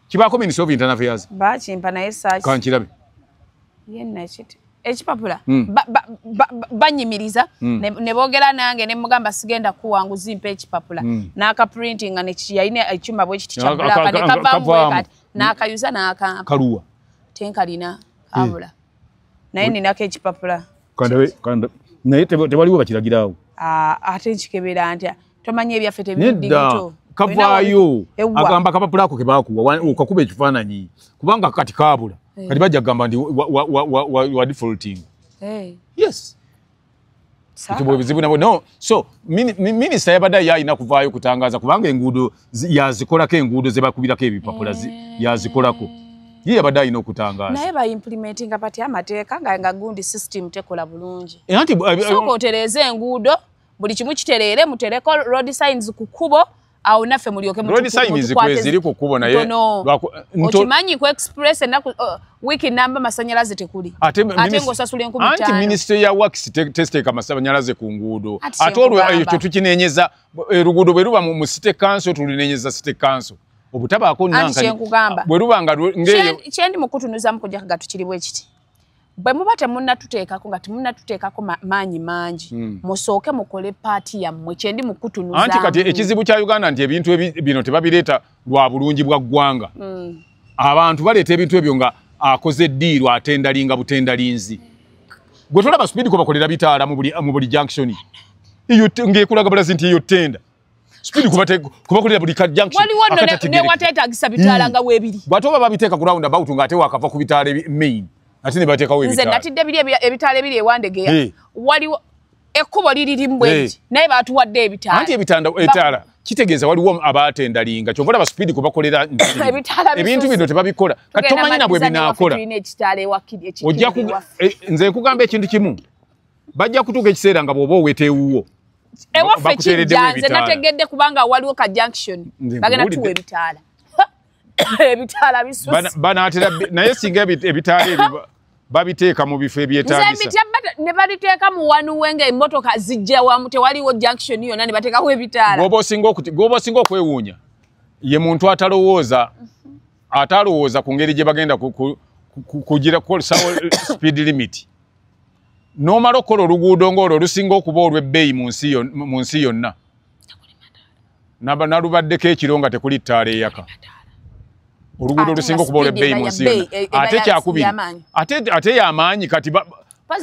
Kibaako Ministry of Internal Affairs. Bakimpa naye saaki. Kankirabe. Ye nakiti. Ekipapula banyimiriza ne boogera nange ne mugamba sigenda kuwanguzi mpa ekipapula. N'aka printing nga ne yalina ekyuma bwe kiti kya black ne kavaamu bwe kati n'akayuza n'akampa. Kaluwa. Tenkalina kabula. Naye ninako ekipapula. Kanda naye tewaliwo bakiragirawo. Ate nkikebera ntya tomanyi ebyaffe tebiri digital. Kavaayo agamba akapapula ako ke baakuwa okakuba ekifaananyi kubanga kati kaabula kati bajja kugamba nti wa defaulting. Yes. Ekyo bizibu nabo no. So minisita yabadde yalina kuvaayo kutangaza kubanga enguudo yazikolako enguudo ze bakubirako ebipapula yazikolako. Ye yabadde alina okutangaza. Naye ba implementinga pati amateeka nga gundi system tekola bulungi. Anti sooka otereeze enguudo buli kimu kitereere mutereko road signs ku kkubo awo naffe mulyoke road signs kweziri ku kkubo naye okimanyi ku express ennaku wiki namba masanyalaze tekuli ate ng'osasula 5,000. Anti ministry ya Works tesiteeka masanyalaze ku nguudo ate olwo ekyo tukinenyeza oluguudo bwe luba mu city council tulinenyeza city council obutabaako nanka bwe luba nga ngeyo kyendi mu kutunuzamu kujja kagatu kiri bwe kiti bwe muba temunnatuteekako nga temunnatuteekako maanyi mangi musooke mukole paati yammwe kyendi mu kutunuzamu. Anti kati ekizibu kya Uganda nti ebintu bino tebabireeta lwa bulungi bwa ggwanga. Abantu baleeta ebintu ebyo nga akoze eddiiro atendalinga butendalinzi. Gwe tolaba speed ko bakolera bitaala mu buli junction eyo ng'ekulaga bulazi nti eyo tenda speed kubakolera buli ka junction. Waliwo ne wateetagisa bitaala nga weebiri. Bw'ate oba babiteeka ku round about ng'ate wakava ku bitaala main ate ne bateekawo ebitaala. Nze natidde biri ebitaala ebiri ewandegeya. Waliwo ekkubo liri limu bwe naye baatuwadde ebitaala. Anti ebitaala kitegeeza waliwo abaatendalinga kyova olaba speed kubakolera ebintu bino tebabikola. Kati tomanyi na bwe binaakola. Nze nkugamba ekintu kimu bajja kutuuka ekiseera nga bw'oba oweta ewuwo. Ewaffe kijja nze nategedde kubanga waliwo ka junction bagenda tuwa ebitaala. Ebitaala bisusse. Banaatera naye singa ebitaala ebyo babiteeka mu bifo ebyetaagisa. Ne babiteeka mu wanuwe ng'emmotoka zijja wamu tewaliwo junction yonna ne bateekawo ebitaala. Gw'oba osinga okwewuunya ye muntu atalowooza ku ngeri gye bagenda kugira kukolesawo speed limit. N'omala okukola oluguudo ng'olwo olusinga okuba olw'ebbeeyi mu nsi yonna. Nalubaddeko ekiro nga tekuli ttaala eyaka. Oluguudo olusinga okuba olw'ebbeeyi mu nsi yonna. Ate kyakubiri ate y'amaanyi kati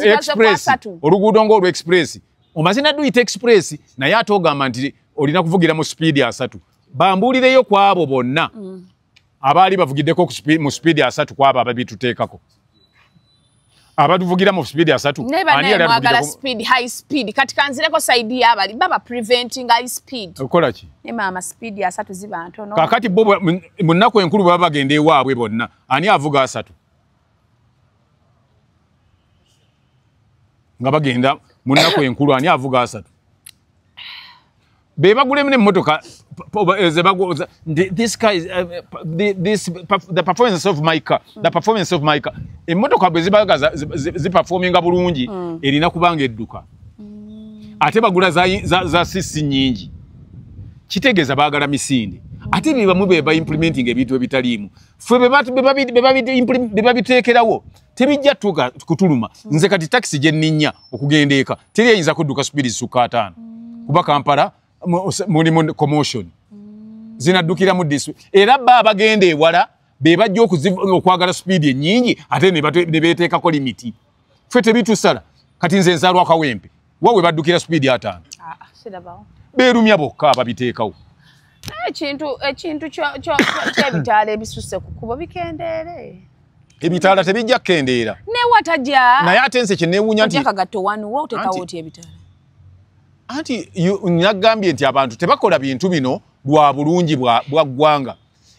express oluguudo ng'olwo express omaze nadduyita express naye ate ogamba nti olina kuvugira mu speed 3. Bambuulireyo ku abo bonna abaali bavugiddeko mu speed 3 ku abo ababituteekako. Abatuvugira mu speed 30. Ani yali mwagala speed, high speed. Kati kanzireko side y'abali baba preventing high speed. Okola ki? Ne mama speed 30 ziba ntono. Kakati bo mu nnaku enkulu baba bagenda ewaabwe bonna. Ani avuga 30? Nga bagenda mu nnaku enkulu ani avuga 30? Be bagulemu n'emmotoka this car is the performance of my car, the performance of my car. Emmotoka bwe zibaga ziperforminga bulungi erina kubanga edduka. Ate bagula za sisi nnyingi. Kitegeeza baagala misinde. Ate be bamu be ba implementing ebintu ebitaliimu. Ffe be babiteekerawo tebijja tuuka kutuluma. Nze kati takisi gye nninnya okugenda eka teri eyinza kudduka speed zisukka 5. Kuba Kampala mulimu commotion. Zinaddukira mu district. Era ba abagenda ewala be bajja okwagala speed ennyingi ate ne beeteekako limiti. Ffe tebitusala. Kati nze nzaalwa Kawempe. Wawe baddukira speed 5. Sirabawo. Beerumya bokka ababiteekawo. Ekintu ky'ebitaala ebisusse ku kkubo bikendeere. Ebitaala tebijja kukendeera. Ne watajja. Naye ate nze kye neewuunya nti Kagatto wano wa oteekawo otya ebitaala? Anti nagambye nti abantu tebakola bintu bino lwa bulungi bwa ggwanga.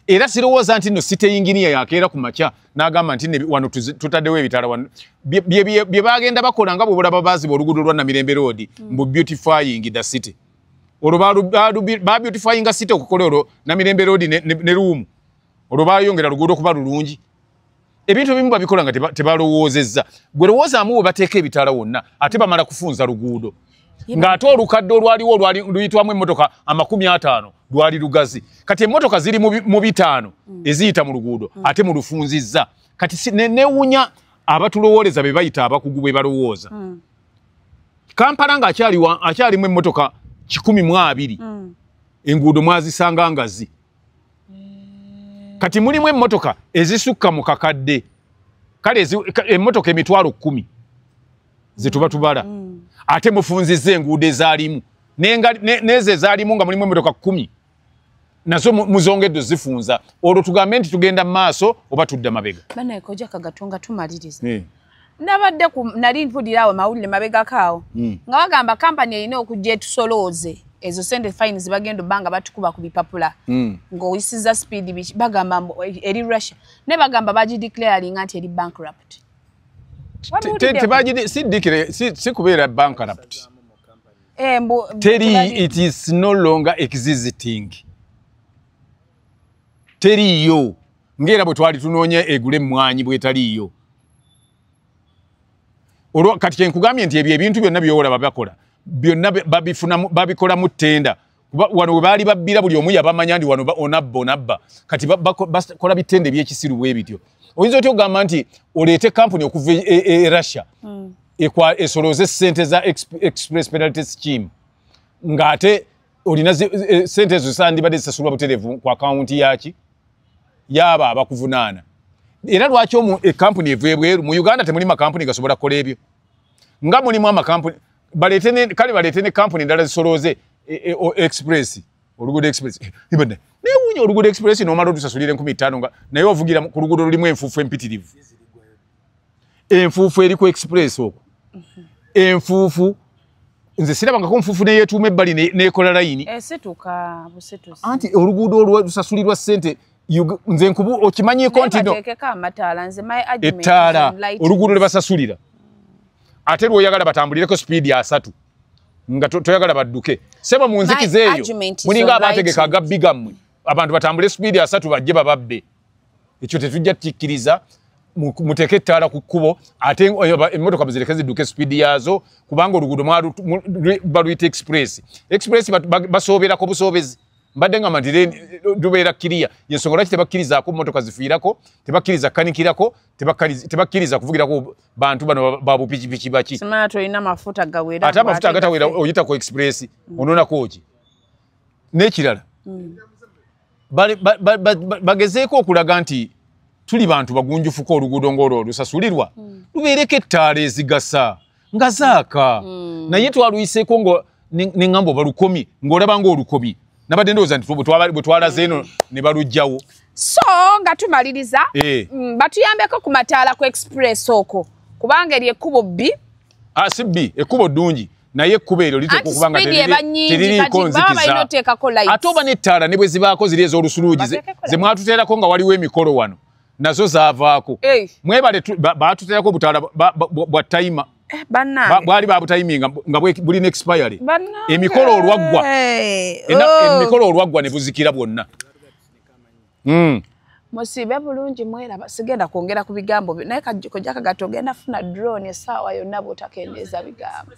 Era sirowooza nti nno city engineer yakeera ku makya n'agamba nti wano tutaddewo ebitaala wano. Bye bagenda bakola nga bwe bulaba baziba oluguudo lwa Namirembe Road mbu beautifying the city. Olwo ba beautifying city okukola olwo Namirembe Road ne Luumu. Olwo bayongera luguudo okuba lulungi. Ebintu ebimu babikola nga tebalowoozezza. Gwe lowoozaamu bwe bateeka ebitaala wonna ate bamala kufunza luguudo. Ng'ate olukadde olwaliwo olwali luyitwamu emmotoka 50 lwali lugazi. Kati emmotoka ziri mu 5 eziyita mu luguudo ate mu lufunzizza. Kati newuunya abatulowooleza be bayita abakugu bwe balowooza. Kampala nga akyalimu emmotoka 120 enguudo mwazisanga ngazi. Kati mulimu emmotoka ezisukka mu kakadde. Kale emmotoka 10,000 zetuba tubala. Ate mufunzizza enguudo ezaalimu n'ezo ezaalimu nga mulimu emmotoka 10 nazo muzongedde zifunza. Olwo tugambe nti tugenda mu maaso oba tudda mabega. Banaye Kojja Kagatto nga tumaliriza. Nabadde nali mpulira awo mawulire mabegako awo nga bagamba kampani erina okujja etusolooze ezo sente fines bagenda obbanga batukuba ku bipapula ng'oyisiza speed bagamba eri Russia ne bagamba bagideclaringa nti eri bankrupt. Si kubeera bankrupt. Teri, it is no longer existing. Teriyo. Ngera bwe twali tunoonya egule emmwanyi bwetaliiyo. Olwo kati kye nkugambye nti ebyo ebintu byonna by'olaba bakola byonna babikolamu ttenda. Wano we baali babbira buli omu yabamanya nti wano onabba onabba. Kati bakola bitende ebyekisiru bwe bityo. Oyinza otya okugamba nti oleete kampuni okuva e Russia esolooze ssente za express penalty scheme ng'ate olina ssente ezo zandibadde zisasulwa butereevu ku akawunti yaki y'abo abakuvunaana. Era lwaki ekampuni eva ebweru? Mu Uganda temuli makampuni gasobola kukola ebyo. Nga mulimu amakampuni kale baleete ne kampuni endala zisolooze express oluguudo express. Neewuunya oluguudo express n'omala otusasulira 5,000 nga naye ovugira ku luguudo lulimu enfuufu empitirivu. Enfuufu eri ku express okwo. Enfuufu nze sirabangako nfuufu neyeetuuma ebbali n'ekola layini. Esituka busitusi. Anti oluguudo olwo lusasulirwa ssente nze nkubu okimanyiiko nti no. Ettaala oluguudo lwe basasulira. Ate lw'oyagala batambulireko speed 30. Nga toyagala badduke. Sebo mu nzikiza eyo mulinga abategeka agabbi gammwe. Abantu batambule speed 30 bajje bababbe. Ekyo tetujja kukikkiriza. Muteeke ettaala ku kkubo ate emmotoka muzireke zidduke speed yaazo kubanga oluguudo baluyita express. Express basooberako busoobezi. Mbadde ngamba nti lubeera kkiriya. Y'ensonga lwaki tebakkirizaako mmotoka zifiirako, tebakkiriza kkanikirako, tebakkiriza kuvugirako bantu bano ba bupikipiki baki. Simanya tolina mafuta gawera. Ate amafuta agatawera oyita ku express onoonako ki? N'ekirala bagezeeko okulaga nti tuli bantu bagunjufuko oluguudo ng'olwo olusasulirwa lubeereko ettaala ezigasa nga zaaka. Naye twaluyiseeko ngo neŋŋamba oba lukomye ng'olaba ng'olukomye. Nabadde ndowooza nti bwe twalaze eno ne baluggyawo. So nga tumaliriza batuyambeko ku mataala ku express okwo. Kubanga eri ekkubo bbi. Si bbi, ekkubo ddungi. Naye ekkubo eryo liteekwa okuba nga teririiko nzikiza. Ate oba n'ettaala ne bwe zibaako ziri ez'olusuluugi ze mwatuteerako nga waliwo emikolo wano nazo zaavaako. Mwebale baatuteerako obutaala bwa tayima. Bwali babutayiminga nga bulina expiry. Emikolo olwaggwa. Emikolo olwaggwa ne buzikira bwonna. Musibe bulungi mweraba sigenda kwongera ku bigambo naye kajja kagato ogenda funa drone essaawa yonna bw'otakendeeza bigambo.